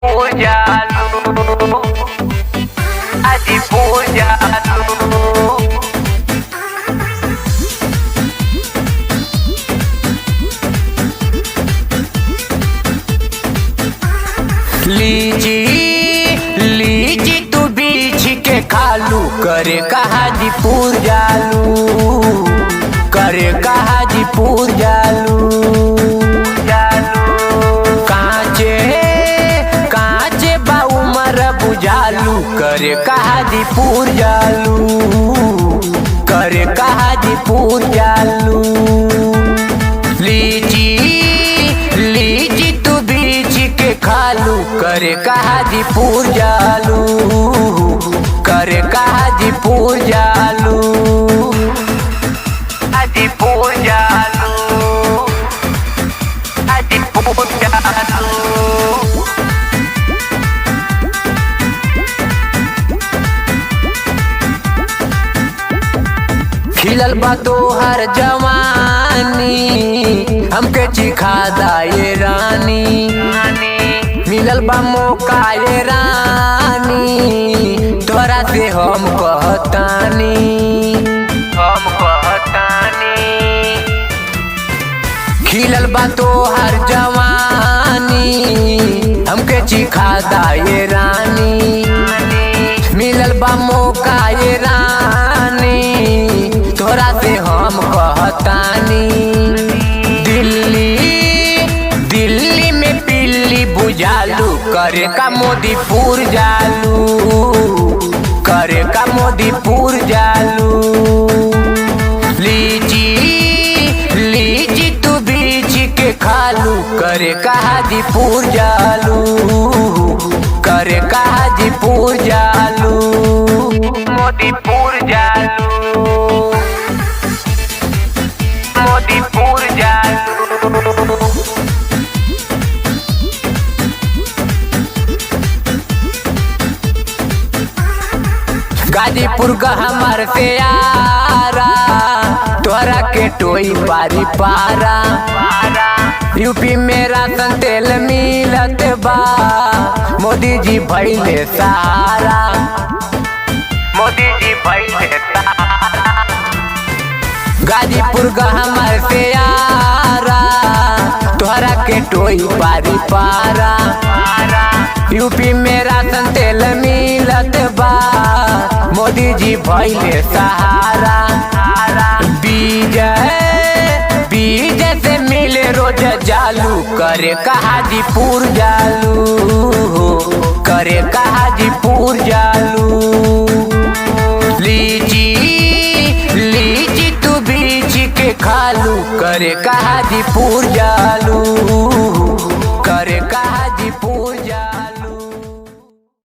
Pujalu, Adi Pujalu. लीची लीची तू बीछ के खालू करे कहाजीपुर जालू करे कहाजीपुर जालू जालू कांचे कांचे बा उमर बुझालू करे कहाजीपुर जालू करे कहाजीपुर जालू लीची लीची तू बीच के खालू करे कहाजीपुर जालू करे कहाजीपुर जालू हाजीपुर जालू हाजीपुर जालू। खिलल बा तोहर जवानी हमके चिखा दाए रानी, मिलल बा मौका ये रानी तोरा से हम कहतानी हम कहतानी। खिलल बा तोहर जवानी हमके चिखा दाए रानी, मिलल बा मौका ये रानी तोरा से हम कहतानी। दिल्ली दिल्ली में पिल्ली बुझालू करे का मोदीपुर जालू करे का मोदीपुर जालू। लीची लीची तू बीच के खालू करे का हाजीपुर जालू करे का हाजीपुर जालू मोदीपुर जालू मोदीपुर जालू। गाजीपुर का हमार से यारा तोरा के टोई पारी पारा, यूपी में राशन तेल मिलत बा मोदी जी भइले सहारा मोदी जी भइले सहारा। गाजीपुर का हमार से यारा तोरा के टोई पारी पारा, यूपी में राशन तेल मिलत बा मोदी जी भइले सहारा। बीजय बीजय से मिले रोज जालू करे कहाजीपुर जालू करे कहाजीपुर जालू। लीची लीची तू बीच के खालू करे कहाजीपुर जालू।